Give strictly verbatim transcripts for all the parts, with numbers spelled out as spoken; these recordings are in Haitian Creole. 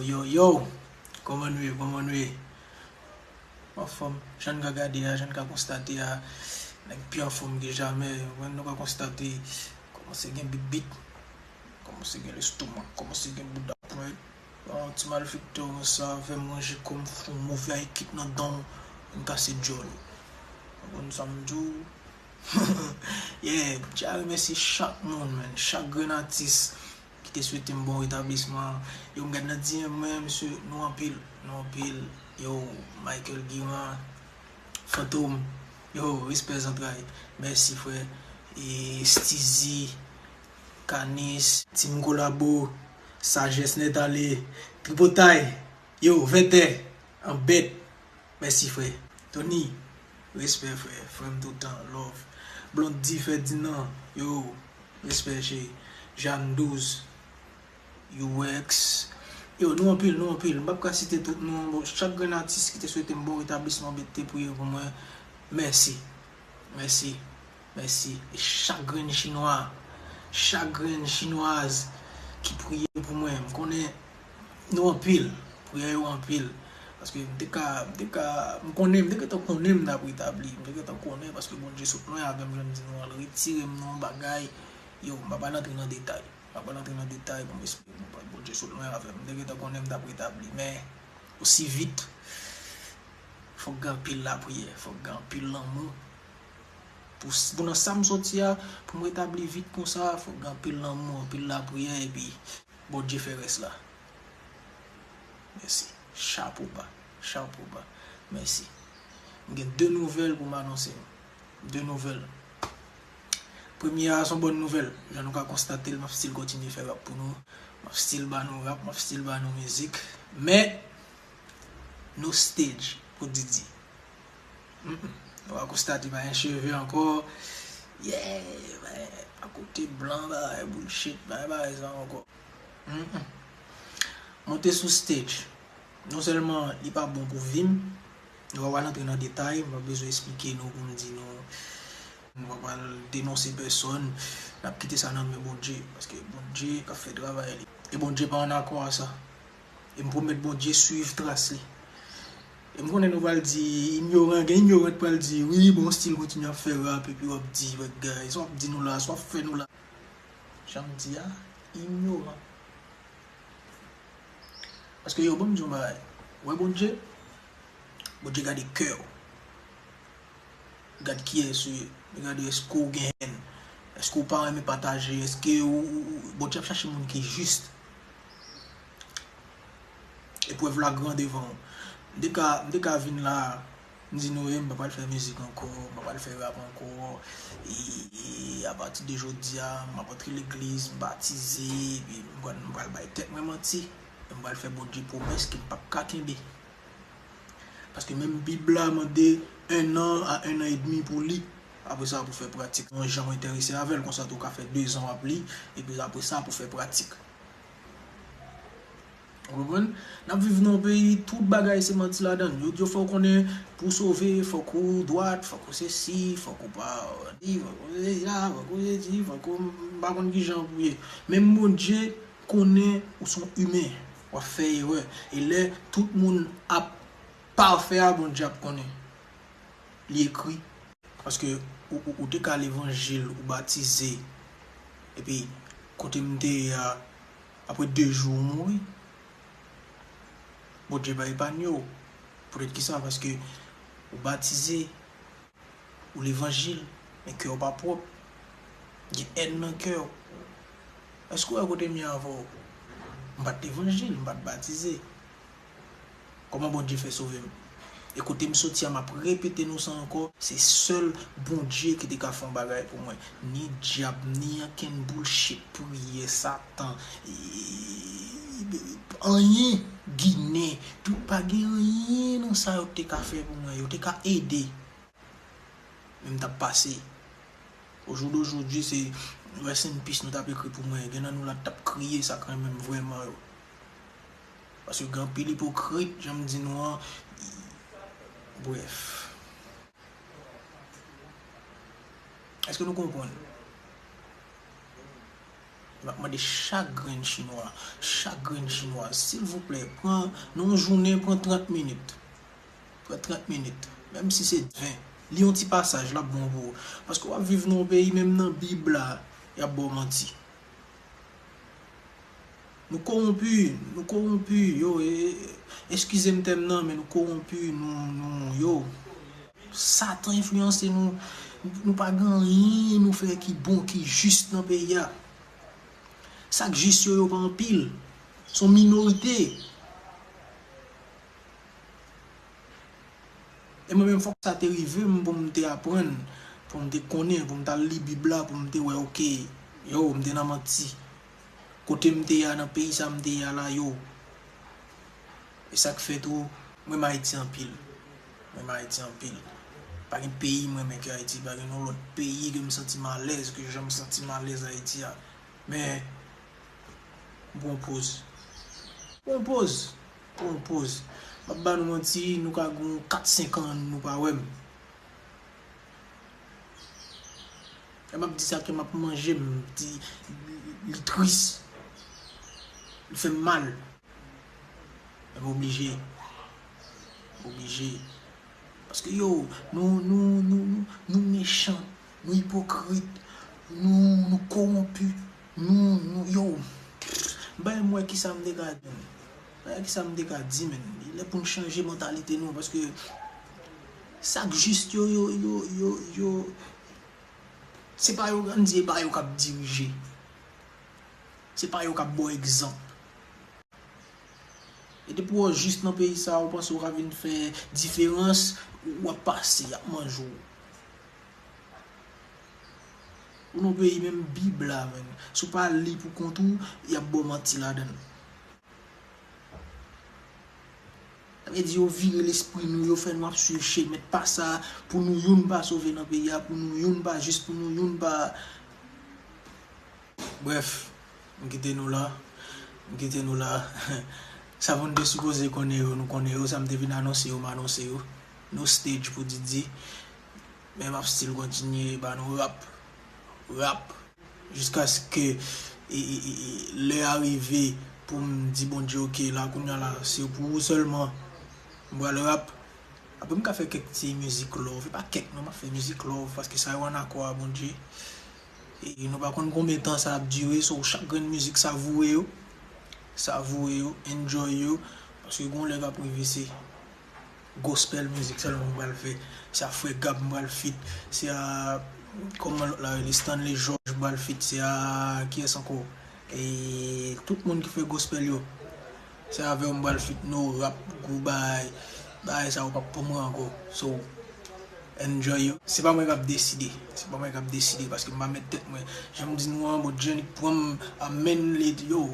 Yo, yo, kòman nou ye, kòman nou ye? Anfòm, jan n ka gade a, jan n ka konstate a, nèg pi anfòm ke jamè, nou ka konstate, kòmanse gen bibit, kòmanse gen lestomak, kòmanse gen bouda pwent. Bon, ti malfektè konsa, fè m ranje kò m, fout yon move high kick nan dan w, vin kase djòl ou. Ou konn sa m di w? Yeah, m tya remèsye chak moun, man, chak grenn atis ki te swete m bon retablisman. Yo, m gad nan D M mwen, mesye, nou anpil, nou anpil. Yo, Michael Guiran, Fantom, yo, respè zantray. Mèsi, frè. E Steezy, Kanis, Team Kolabo, Sajès Nèt Ale, Tripotay, yo, Vètè, Anbèt. Mèsi, frè. Tony, respè, frè. Frè m toutan, love. Blondy Ferdinand, yo, respè, cheri. Jeanne Douze, U X. Yo, nou anpil, nou anpil. M p ap ka site tout non. Bon, chak grenn atis ki te swete m bon retablisman, ki te priye pou mwen, mèsi. Mèsi. Mèsi. E chak grenn chinwa, chak grenn chinwaz ki priye pou mwen, m konnen nou anpil, priyè yo anpil. Paske m te ka, m te ka, m konnen, m te gentan konnen m t ap retabli, m te gentan konnen, paske Bondye sot lwen avè m, jan m di nou an, l retire m nan yon bagay. Yo, m pa pral antre nan detay. M pa pral antre nan detay pou m esplike nou, Bondye sot lwen avè m. M te gentan konnen m t ap retabli, men osi vit, fòk gen anpil lapriyè, fòk gen anpil lanmou. Pou, pou nan sa m soti a, pou m retabli vit konsa, fòk gen anpil lanmou, anpil lapriyè, epi Bondye fè rès la. Mèsi. Chapo ba. Chapo ba. Mèsi. M gen de nouvèl pou m anonse nou. De nouvèl. Premye a, se yon bòn nouvèl. Jan nou ka konstate l, m ap still kontinye fè rap pou nou. M ap still ba nou rap, m ap still ba nou mizik. Men, no stage pou Didi. Mm, mm. Nou va konstate pa gen cheve ankò. Yeah, men, akote blan, bagay bullshit, bagay, bagay sa ankò. Mm, mm. Monte sou stage. Non sèlman li pa bon pou vi m, nou pa pral antre nan detay, m pa bezwen esplike nou pou m di nou, nou pa pral denonse pèsòn, n ap kite sa nan men Bondye, paske Bondye k ap fè travay li. E Bondye pa an akò a sa. E m pwomèt Bondye swiv tras li. E m konnen nou pral di, inyoran, gen inyoran k pral di, wi, bon, still kontinye ap fè rap, epi w ap di, bagay, sa w ap di nou la, sa w ap fè nou la. Jan m di a, inyoran. Paske yo, ban m di yon bagay. Ou wè Bondye? Bondye gade kè w. Gad kiyès ou ye. Li gade èske w gen hèn. Èske w pa renmen pataje. Èske ou, ou, ou, Bondye ap chache moun ki jis. Eprèv la gran devan w. M te ka, m te ka vin la, m di nou, e, m pa pral fè mizik ankò, m pa pral fè rap ankò. E, e apati de jodi a, m ap antre legliz, m batize, epi m pral, m pral bay tèt mwen manti. E m pral fè Bondye pwomès ke m p ap ka kenbe. Paske menm Bib la mande un an a un an et demi pou li. Apre sa, pou fè pratik. Yon jan w enterese avè l, konsa tou w ka fè dezan w ap li, epi apre sa, pou fè pratik. Ou konprann? N ap viv nan yon peyi, tout bagay se manti ladan l. Yo di w fò w konnen, pou w sove, fòk ou dwat, fòk ou sesi, fòk ou pa di, fòk ou sesi la, fòk ou sesi, fòk ou, m pa konn ki jan pou ye. Menm Bondye konnen ou se yon imen, w ap fè erè. E lè tout moun ap pafè a, Bondye ap konnen. Li ekri. Paske ou, ou, ou te ka levanjil, ou batize. Epi, kote m te ye a, apre de jou, ou mouri. Bondye pa epanye w. Poutèt ki sa? Paske ou batize, ou levanjil, men kè w pa pwòp. Gen hèn nan kè w. Èske w wè kote m ye avè w? M pa t levanjil, m pa t batize. Kòman Bondye fè sove m? E kote m soti a, m ap repete nou sa ankò, se sèl Bondye ki te ka fè yon bagay pou mwen. Ni dyab, ni ankenn bullshit, priyè, Satan, e, anyen, Ginen, tout, pa gen anyen nan sa yo te ka fè pou mwen. Yo te ka ede. Men m t ap pase. Au jour d'aujourd'hui, se rest in peace nou t ap ekri pou mwen. Gen nan nou la t ap kriye, sa k renmen m vrèman yo. Paske gen anpil ipokrit, jan m di nou an. Brèf. Èske nou konprann? M ap mande chak grenn chinwa, chak grenn chinwa, silvouplè, pran, nan yon jounen, pran trant minit. Pran trant minit. Menm si se ven. Li yon ti pasaj, l ap bon pou ou. Paske w ap viv nan yon peyi, menm nan Bib la, y ap ba w manti. Nou kowonpi, nou kowonpi, yo, e, e, eskize m tèm nan, men nou kowonpi, nou, nou, yo. Satan enfliyanse nou, nou pa gen anyen nou fè ki bon, ki jis nan peyi a. Sa k jis yo, yo pa anpil. Se yon minorite. E mwen menm, fòk sa te rive m pou m te aprann, pou m te konnen, pou m t al li Bib la, pou m te wè, oke, yo, m te nan manti. Kote m te ye a, nan peyi sa m te ye a la, yo. E sa k fè tou, m renmen Ayiti anpil. M renmen Ayiti anpil. Pa gen peyi m renmen ke Ayiti, pa gen yon lòt peyi ke m santi m alèz, ke jan m santi m alèz Ayiti a. Men, m pran yon poz. M pran yon poz. Pran yon poz. M ap ba nou manti, nou ka gen kat, senk an, nou pa wè m. E m ap di sa ke m ap manje, m di, li tris. Li fè m mal. Men m oblije. M oblije. Paske yo, nou, nou, nou, nou, nou mechan, nou ipokrit, nou, nou kowonpi, nou, nou, yo. Bay m wè kisa m te ka di, men. Bay m wè kisa m te ka di, men. Li lè pou n chanje mantalite nou, paske sa k jis yo, yo, yo, yo, yo, se pa yo, ann di, e pa yo k ap dirije. Se pa yo k ap ba w egzanp. E depi w jis nan peyi sa a, ou panse w ka vin fè diferans, w ap pase, y ap manje w. Ou nan peyi menm Bib la, menm. Si w pa li pou kont ou, y ap ba w manti ladan l. Sa vle di yo vire lespri nou, yo fè nou ap swiv chemen pa sa, pou nou youn pa sove nan peyi a, pou nou youn pa jis, pou nou youn pa. Brèf, m kite nou la. M kite nou la. Sa moun te sipoze konnen yo, nou konnen yo. Sa m te vin anonse yo, m anonse yo. No stage pou Didi. Men m ap still kontinye ba nou rap. Rap. Jiskaske e, e, e, e, lè a rive pou m di Bondye, oke, la kounye a la, se pou ou sèlman m pral rap. Apre m ka fè kèk ti mizik love, e pa kèk non, m ap fè mizik love, paske sa yo ann akò a Bondye. E nou pa konn konbyen tan sa ap dire, so chak grenn mizik savourer yo, savourer yo, enjoy yo, paske gon lè k ap rive se gospel mizik sèlman m pral fè, se a Frè Gab m pral feat, se a, kòman lòt la rele, Stanley George m pral feat, se a, kiyès ankò? E tout moun ki fè gospel yo. Se avè w m pral feat, no rap, gwo bagay. Bagay sa yo p ap pou mwen ankò. So, enjoy yo. Se pa mwen k ap deside. Se pa mwen k ap deside paske m pa met tèt mwen. Jan m di nou an, Bondye annik pran m, amèn, li di yo.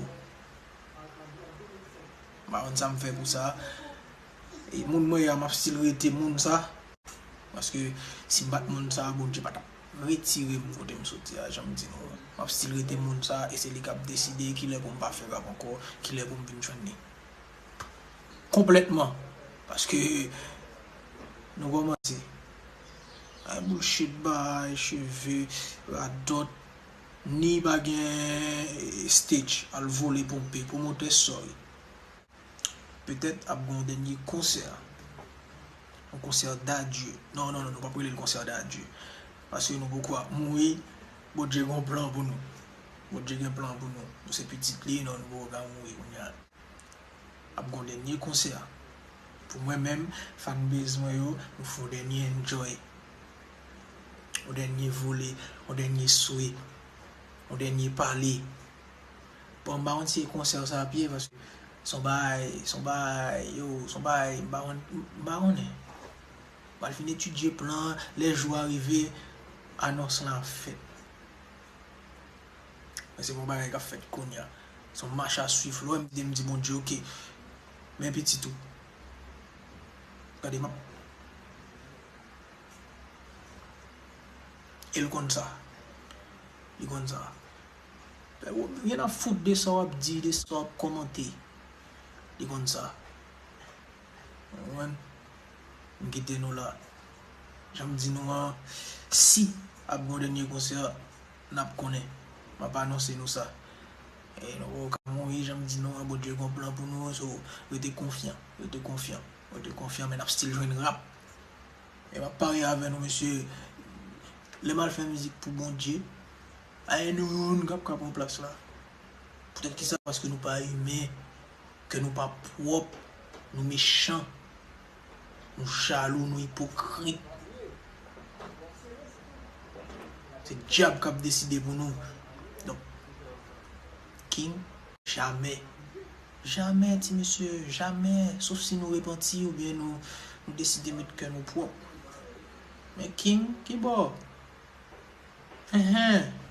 M pa konn sa m fè pou sa. E moun mwen ye a, m ap still rete moun sa. Paske si m pa t moun sa, Bondye pa t ap retire m kote m soti a, jan m di nou an. M ap still rete moun sa, e se li k ap deside kilè pou m pa fè rap ankò, kilè pou m vin jwenn li. Konplètman. Paske nou kòmanse. Ay bullshit, bay cheve, radòt, ni pa gen stage, al vole ponpe, pwomotè, sorry. Petèt ap gen yon dènye konsè. Yon konsè d'adieu. Non, non, non, nou p ap rele l konsè d'adieu. Paske nou poko ap mouri. Bondye gen yon plan pou nou. Bondye gen plan pou nou. Nou se pitit li, non, nou poko ka mouri kounye a. Ap gen yon dènye konsè. Pou mwen menm, fanbase mwen yo, nou fè yon dènye enjoy. Yon dènye vole, yon dènye swe, yon dènye pale. Bon, m pa konn si e konsè sa ap ye, paske se yon bagay, se yon bagay, yo, se yon bagay, m pa konn, m pa konnen. M pral fin etidye plan an, lè jou a rive, anons lan ap fèt. Men se pa yon bagay k ap fèt kounye a. Se yon mach a swiv, lè w wè m di, m di Bondye, oke, men pitit ou. Gade, m ap E l konn sa. Li konn sa. Ryen ap fout de sa w ap di, de sa w ap kòmante. Li konn sa. Ou konprann? M kite nou la. Jan m di nou an, si ap gen yon dènye konsè, n ap konnen. M ap anonse nou sa. E nou poko ka mouri, jan m di nou an, Bondye gon plan pou nou, so, rete konfyan, rete konfyan, rete konfyan, men n ap still jwenn rap. E m ap parye avè nou, mesye, lè m al fè mizik pou Bondye, a nou youn k ap ka pran plas la. Poutèt kisa? Paske nou pa imen, kè nou pa pwòp, nou mechan, nou jalou, nou ipokrit. Se dyab k ap deside pou nou. Donk, King, jamè. Jamè, ti mesye, jamè. Sof si nou repanti oubyen nou, nou deside met kè nou pwòp. Men King, ki bò? Enhen.